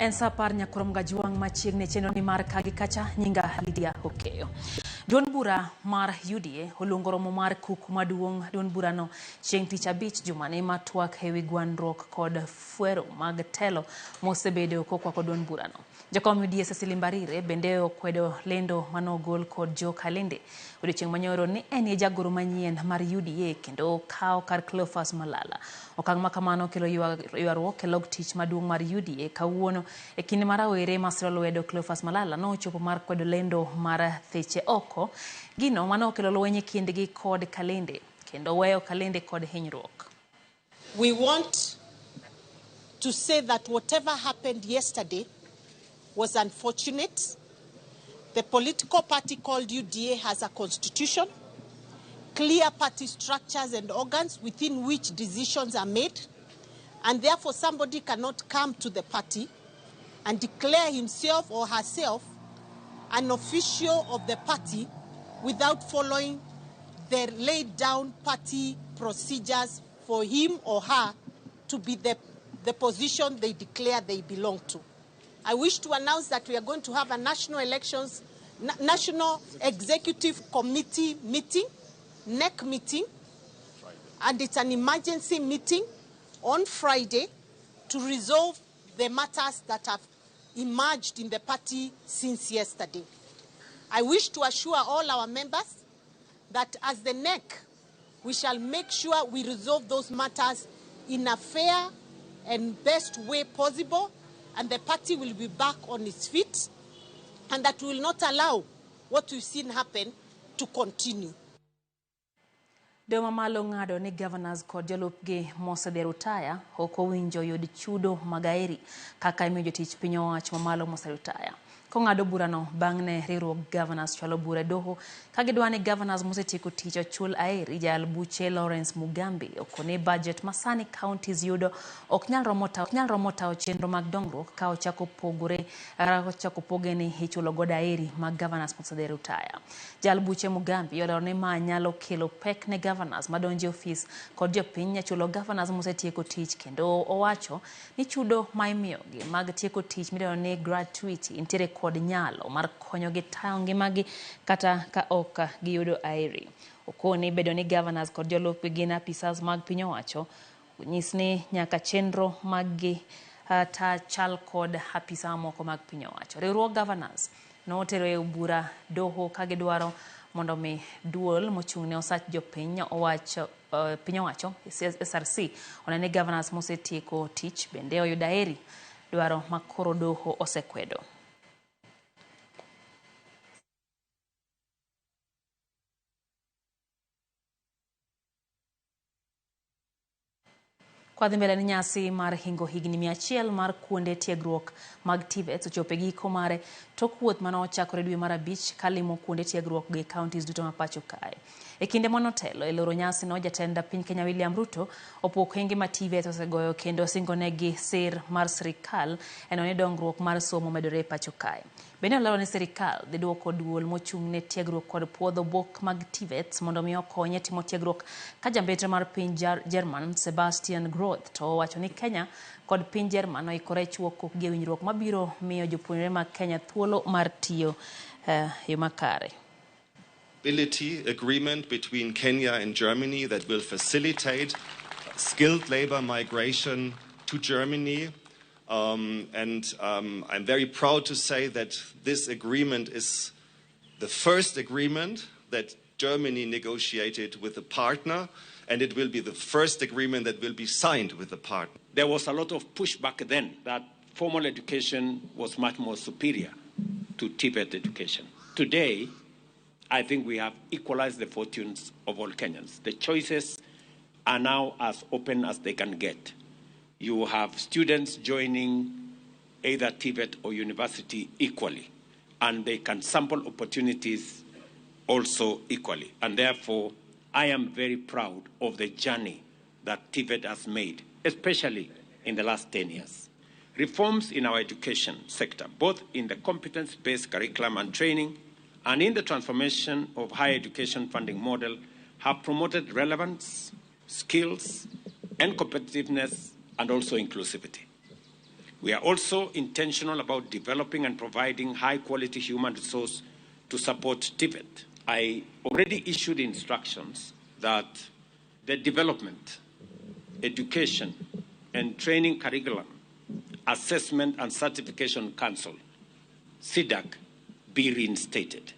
En sa 10 nyakrom gajwang' machiegni chenro ni mar kagi kacha nyinga Lydia Okeyo. Duond bura mar UDA oluongo romo mar kuku maduong' duond burano chieng' tich abich jumani ma twak ewi gwandruok kod fwero mag telo mosebedo kokwako duond burano. Jakom UDA Cecily Mbarire bende okwedo lendo manogol kod Joe Kalende odiochieng' manyoro ni en e jagoro manyien mar UDA kendo kawo kar Cleophas Malala. Okang' ma kamano kelo ywaruok e log tich maduong' mar UDA kawuono e kinde ma rawere masiro lwedo Cleophas Malala nochopo mar kwedo lendo mar theche oko, gino manokelo lweny e kindgi kod Kalende kendo weyo Kalende kod hinyruok. We want to say that whatever happened yesterday was unfortunate. The political party called UDA has a constitution, clear party structures and organs within which decisions are made, and therefore somebody cannot come to the party and declare himself or herself an official of the party without following the laid down party procedures for him or her to be the position they declare they belong to. I wish to announce that we are going to have a national elections, National Executive Committee meeting, NEC meeting, and it's an emergency meeting on Friday to resolve the matters that have emerged in the party since yesterday. I wish to assure all our members that as the NEC, we shall make sure we resolve those matters in a fair and best way possible, and the party will be back on its feet, and that we will not allow what we've seen happen to continue. Doho mamalo ng'ado ni governors kod jolupgi mosedhi rutaya ok owinjo yud chudo mag aeri kaka imiyo jotich piny owacho mamalo moserutaya. Kong'ado burano bang' ne riwruok governors chwalo bura e doho ka gidwa ni governors mosetieko tich ochul aeri, jayal buche Lawrence Mugambi okone budget ma sani counties yudo ok nyal romo tayo chenro mag dongruok ka ochako pogore ochako poge ni ichulo godo aeri mag governors mosedhi rutaya. Jayal buche Mugambi olero ni ma nyalo kelo pek ne governors madonjo e ofis kod jopiny chulo governors mosetieko tich, kendo owacho ni chudo ma imiyogi mag tieko tich midendo ni gratuity nitiere kod nyalo mar konyogi tayo ngimagi kata ka ok giyudo aeri. Okoni bedo ni governors kod jolupgi gin apisas mag piny owacho nyis ni nyaka chenro maggi ta chal kod apisa mamoko mag piny owacho. Riwruog governors notero e bura doho ka gidwaro mondo mi duol mochung' ne osach jopiny owacho piny owacho SRC one ni governors mosetieko tich bende oyudo aeri, dwaro ma koro doho osekwedo. Kwadhi mbele ni nyasi mar hingo higni 100 mar kuonde tiegruok mag TVETs ochopo e giko mare tok wuoth mane ochakore dwe mar 5 kalimo kuonde tiegruok gi counties duto ma pacho kae. E kinde manotelo e loro nyasi no, jatend piny Kenya William Ruto opuo okenge ma TVETs osegoyo kendo osingonegi sir mar sirikal eno ni dongruok mar somo medore e pacho kae. Bende olero ni sirikal dhi duoko duol mochung' ne tiegruok kod puodho bok mag TVETs mondo mi okonye timo tiegruok ka jambetre mar piny German Sebastian Groth to owacho ni Kenya kod piny German oikore chiwo kokgi e winjruok mabiro miyo jopuonjre mag Kenya thuolo mar tiyo yo makare. Agreement between Kenya and Germany that will facilitate skilled labor migration to Germany. I'm very proud to say that this agreement is the first agreement that Germany negotiated with a partner, and it will be the first agreement that will be signed with a partner. There was a lot of pushback then that formal education was much more superior to TVET education. Today, I think we have equalized the fortunes of all Kenyans. The choices are now as open as they can get. You have students joining either TVET or university equally, and they can sample opportunities also equally. And therefore, I am very proud of the journey that TVET has made, especially in the last 10 years. Reforms in our education sector, both in the competence-based curriculum and training, and in the transformation of higher education funding model, have promoted relevance, skills, and competitiveness, and also inclusivity. We are also intentional about developing and providing high-quality human resource to support TVET. I already issued instructions that the development, education, and training curriculum, Assessment and Certification Council, CDAC, be reinstated.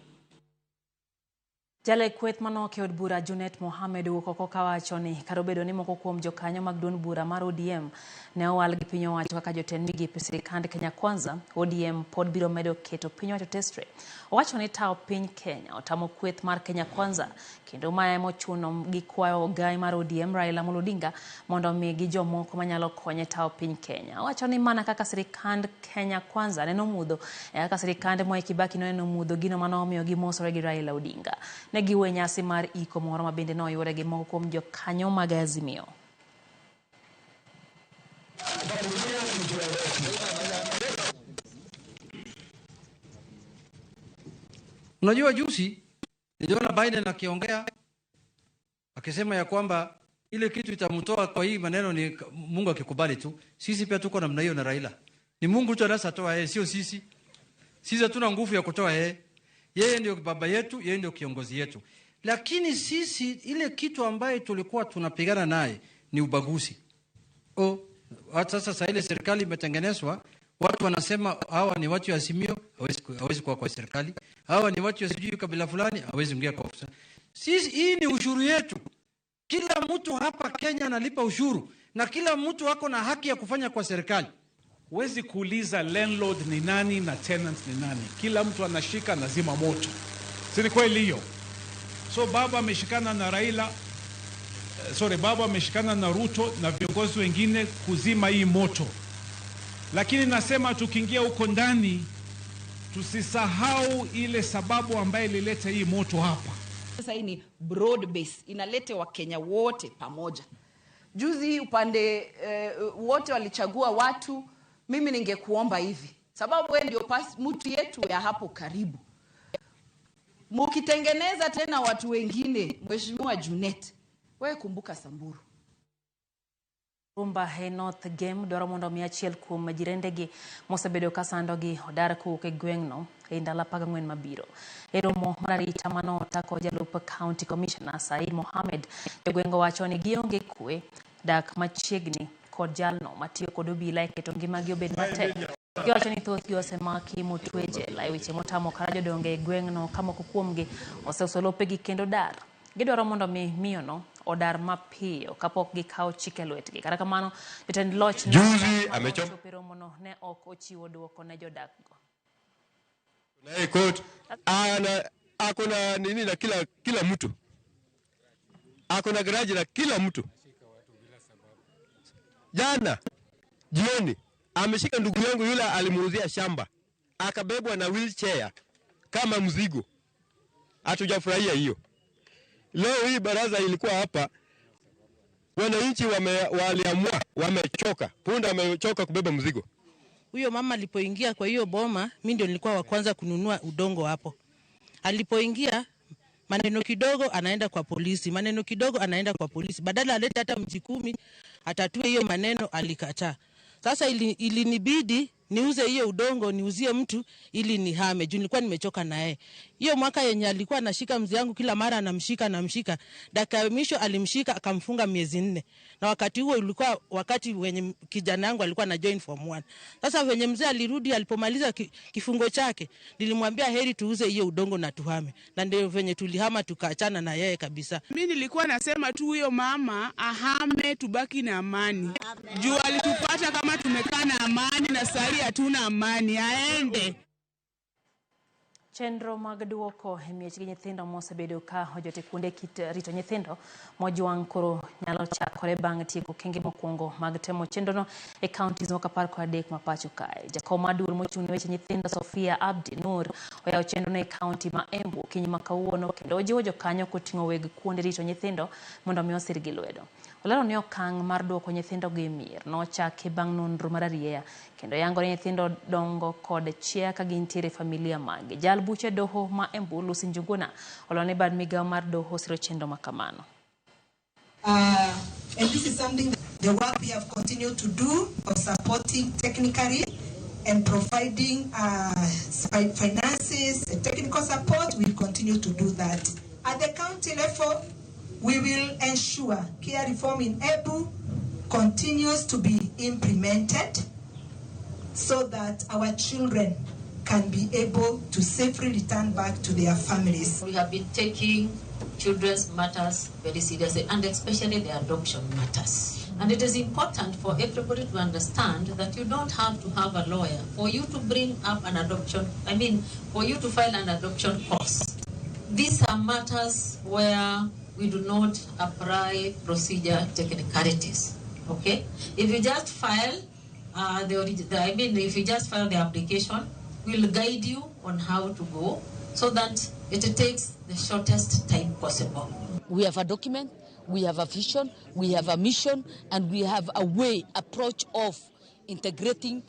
Jale kweth manok e od bura Junet Mohamed owuok oko kawacho ni kar obedo ni moko kuom jokanyo mag duond bura mar ODM ne owal gi piny owacho kaka jotend migepe sirikand Kenya Kwanza, ODM pod biro medo keto piny owacho tesre. Owacho ni tawo piny Kenya otamo kweth mar Kenya Kwanza kendo mae emochuno gi kwayo ogai mar ODM Raila Amolo Odinga mondo omigi jomoko manyalo konye tawo piny Kenya. Owacho ni mana kaka sirikand Kenya Kwanza neno mudho e kaka sirikand Mwai Kibaki noneno mudho gino manomiyo gimosore gi Raila Odinga. Ne giwe nyasi mar iko moro ma bende noyuore gi moko kuom jokanyo mag Azimio. Unajua juzi niliona Biden akiongea akisema ya kwamba ile kitu itamtoa kwa hii maneno ni Mungu akikubali tu. Sisi pia tuko namna hiyo na Raila. Ni Mungu tu anaweza toa yeye, sio sisi. Sisi hatuna nguvu ya kutoa yeye. Yeye ndio baba yetu, yeye ndio kiongozi yetu. Lakini sisi ile kitu ambaye tulikuwa tunapigana naye ni ubaguzi. Hata sasa ile serikali imetengenezwa, watu wanasema hawa ni watu wa Azimio, hawezi kuwa kwa serikali. Hawa ni watu wa sijui kabila fulani, hawezi ingia kwa ofisi. Sisi hii ni ushuru yetu. Kila mtu hapa Kenya analipa ushuru na kila mtu ako na haki ya kufanya kwa serikali. Huwezi kuuliza landlord ni nani na tenant ni nani. Kila mtu anashika na zima moto. Si ni kweli hiyo? So baba ameshikana na Raila, sorry, baba ameshikana na Ruto na viongozi wengine kuzima hii moto. Lakini nasema tukiingia huko ndani tusisahau ile sababu ambayo ilileta hii moto hapa. Sasa hii ni broad base, inalete Wakenya wote pamoja. Juzi upande wote walichagua watu. Mimi ningekuomba hivi, sababu wewe ndio mtu yetu ya hapo karibu. Mukitengeneza tena watu wengine, Mheshimiwa Junet, wewe kumbuka Samburu. Rumba he North Game dwaro mondo mi achiel kuom jirendegi mosebedo ka sandogi odar kowuok e gweng'no e ndalo 14 mabiro. E romo mar arita manota kod jalup County Commissioner Said Mohamed, jogweng'o wacho ni gionge kwe dak machiegni kod jalno matiyo kod obila e keto ngimagi obed matek. Giwacho ni thothgi osemaki motwe jela e weche motamo kata jodongo e gweng'no ka moko kuomgi oseuso lopegi kendo dar. Gidwaro mondo mi miyono odar mapiyo kapok gikawo chike lwetgi. Kata kamano, jotend loch Juzi amechoma e romono ne ok ochiwo dwoko ne jodakgo. Naye court ana akona nini na kila mtu. Akona garage na kila mtu. Jana jioni ameshika ndugu yangu yule alimuuzia shamba, akabebwa na wheelchair kama mzigo. Hatujafurahia hiyo. Leo hii baraza ilikuwa hapa, wananchi waliamua, wamechoka. Punda amechoka kubeba mzigo. Huyo mama alipoingia kwa hiyo boma, mimi ndio nilikuwa wa kwanza kununua udongo hapo. Alipoingia maneno kidogo anaenda kwa polisi, maneno kidogo anaenda kwa polisi. Badala alete hata mji 10 atatue hiyo maneno, alikataa. Sasa ilinibidi niuze hiyo udongo, niuzie mtu ili nihame. Juu nilikuwa nimechoka na yeye. Hiyo mwaka yenye alikuwa anashika mzee yangu kila mara anamshika. Dakika ya mwisho alimshika akamfunga miezi 4. Na wakati huo ulikuwa wakati wenye kijana yangu alikuwa na join form 1. Sasa wenye mzee alirudi alipomaliza kifungo chake, nilimwambia heri tuuze hiyo udongo na tuhame. Na ndio venye tulihama tukaachana na yeye kabisa. Mimi nilikuwa nasema tu huyo mama ahame, tubaki na amani. Juu alitupata kama tumekaa na amani na sasa hatuna amani, aende. Chenro mag duoko e miech gi nyithindo mosebedo ka ojote kuonde kit rito nyithindo mojwang' koro nyalo chakore bang' tieko okenge mokwongo mag temo chenrono e counties moko 13 ma pacho kae. Jakom mar duol mochung' ne weche nyithindo Sofia Abdi Nur oyawo chenrono e county ma Embu okinyi ma kawuono kendo ojiwo jokanyo koting'o weg kuonde rito nyithindo mondo mi osirgi lwedo. Olero ni okang' mar duoko nyithindo gi mier nochaki bang' nonro mar arieya kendo yango ni nyithindo dongo kod chia ka gintiere e familia mage. Jal buche doho ma Embu Lucy Njuguna olero ni bad migawo mar doho siro chenro makamano. And this is something The work we have continued to do of supporting technically and providing finances and technical support, we'll continue to do that. At the county level, we will ensure care reform in Embu continues to be implemented so that our children can be able to safely return back to their families. We have been taking children's matters very seriously, and especially the adoption matters. And it is important for everybody to understand that you don't have to have a lawyer for you to bring up an adoption, I mean, for you to file an adoption cause. These are matters where we do not apply procedure technicalities, okay? If you just file, if you just file the application, we'll guide you on how to go so that it takes the shortest time possible. We have a document, we have a vision, we have a mission, and we have a way, approach of integrating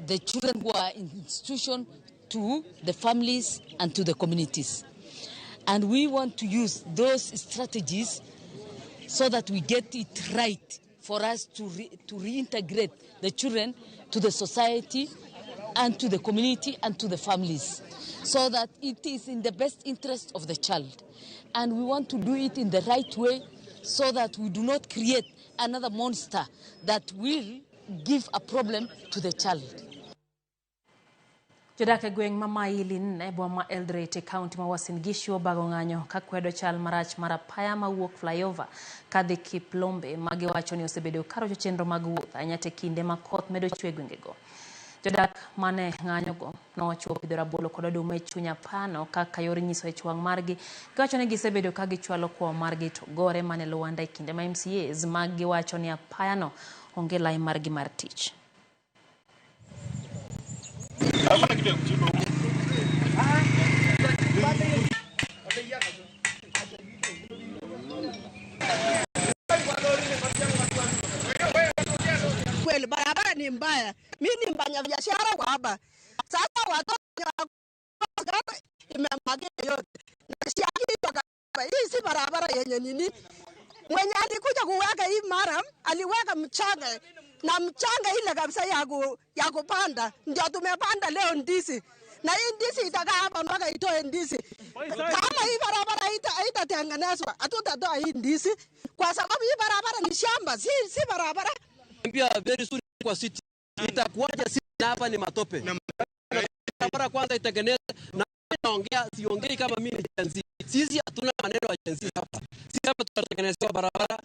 the children who are in institution to the families and to the communities. And we want to use those strategies so that we get it right for us to reintegrate the children to the society and to the community and to the families, so that it is in the best interest of the child. And we want to do it in the right way so that we do not create another monster that will give a problem to the child. Jodak e gweng' ma maili 4 e boma ma Eldoret e kaunti ma Uasin Gishu obago ng'anyo ka kwedo chal marach mar apaya mawuok flyover kadhi Kiplombe ma giwacho ni osebedo karocho chenro mag wuoth ahinya te kinde ma koth medo chwe e gwengego. Jodak mane ng'anyogo nochiwo pidho rabolo kod oduma e chuny apayano kaka yor nyiso ich wang' margi. Giwacho ni gisebedo ka gichwalo kwayo margi to gore mane Luanda e kinde ma MCAs mag giwacho ni apayano onge lai margi mar tich. Kweli barabara ni mbaya. Mimi ni mfanya biashara kwa hapa. Sasa watoto imemwagika yote. Na hii si barabara yenye nini. Mwenye alikuja kuweka hii mara aliweka mchanga, na mchanga ile kabisa ya kupanda. Ndio tumepanda leo ndizi. Na hii ndizi itakaa hapa mpaka itoe ndizi. Kama hii barabara haitatengenezwa, hatutatoa hii ndizi kwa sababu hii barabara ni shamba, si barabara. Pia very soon kwa city itakuwaje? Sisi hapa ni matope. Barabara kwanza itengenezwe. Na naongea, siongei kama mimi ni Gen Z. Sisi hatuna maneno ya Gen Z hapa. Sisi hapa tutatengenezewa barabara.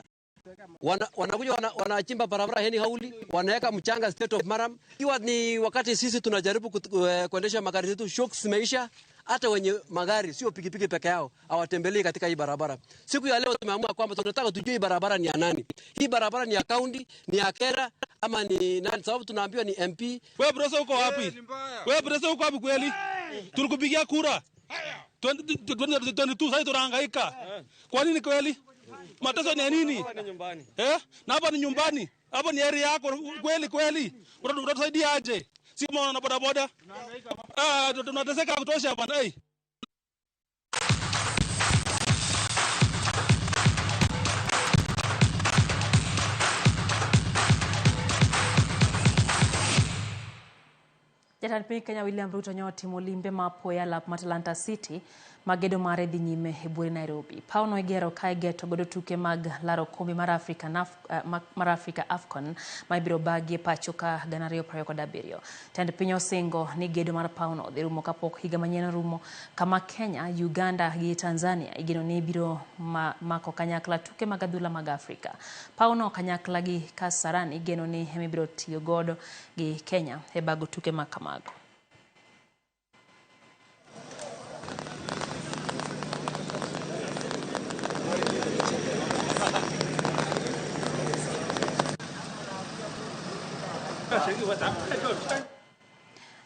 Wanakuja wanachimba barabara heni hauli, wanaweka mchanga state of Maram. Ikiwa ni wakati sisi tunajaribu kuendesha magari zetu, shocks zimeisha. Hata wenye magari sio pikipiki peke yao hawatembelei katika hii barabara. Siku ya leo tumeamua kwamba tunataka tujue hii barabara ni ya nani. Hii barabara ni ya county, ni ya Kera ama ni nani? Sababu tunaambiwa ni MP. Wewe brother uko wapi? Wewe brother uko wapi kweli? Tulikupigia kura 2022 sasa tunahangaika. Kwa nini kweli? Mateso ni nini? Na hapa ni nyumbani. Hapa ni area yako kweli kweli. Unatusaidia aje? Si kama na boda boda. Tunateseka kutosha bwana. Hey. Jatend piny Kenya William Ruto nyo otimo limbe ma apoya lap mar Talanta City ma gedo mare dhi nyime e buore Nairobi. Pawno igero ka igeto godo tuke mag laro okombe mar Afrika mar Afrika AFCON ma ibiro bagi e pacho ka 2027. Tend piny osingo ni gedo mar pawno dhi rumo kapok higa manyien orumo, kama Kenya, Uganda gi Tanzania igeno ni biro mako kanyakla tuke mag adhula mag Afrika. Pawno kanyakla gi Kasarani igeno ni ema ibiro tiyo godo gi Kenya e bago tuke ma kamago.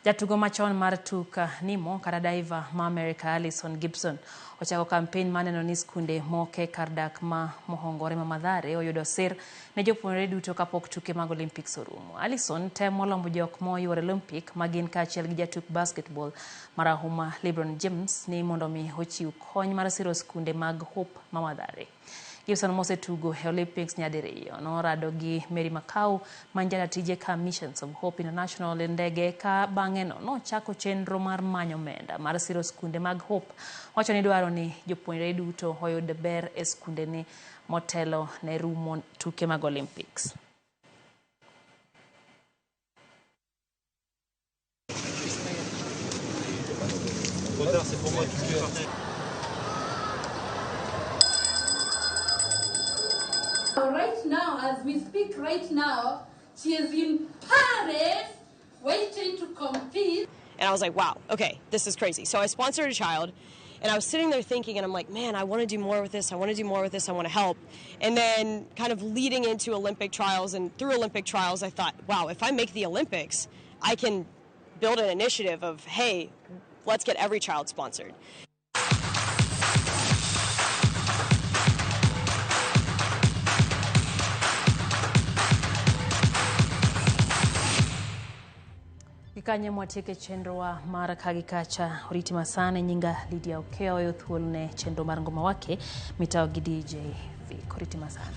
Jatugo machon mar tuk Nimo kata diver ma Amerika Alison Gibson ochako kampen maneno ni skunde moke kar dak ma Mohongore ma Mathare oyudo sir ne jopuonjre duto kapok tuke mag Olympics orumo. Alison temo lombo jok moyuoro Olympic ma gin kaachiel gi jatuk basketball marahuma LeBron James ni mondo mi ochiw kony mar siro skunde mag Hope ma Mathare. Gibson mosetugo e Olympics nyadiriyo norado gi Mary Makau man jataa ka Missions of Hope International e ndege ka bang'e no nochako chenro mar manyo omenda mar siro skunde mag Hope. Wacho ni dwaro ni jopuonjre duto oyud ber e skundene motelo ne rumo tuke mag Olympics. Right now, as we speak right now, she is in Paris waiting to compete. And I was like, wow, okay, this is crazy. So I sponsored a child, and I was sitting there thinking, and I'm like, man, I want to do more with this. I want to do more with this. I want to help. And then kind of leading into Olympic trials and through Olympic trials, I thought, wow, if I make the Olympics, I can build an initiative of, hey, let's get every child sponsored. Gikanye mwatieke chenrowa mar ka gi kacha oriti masane nyinga Lydia Okeoyo thuolo ne chenro mar ngoma wake mitawo gi DJ Vic. Oriti masane.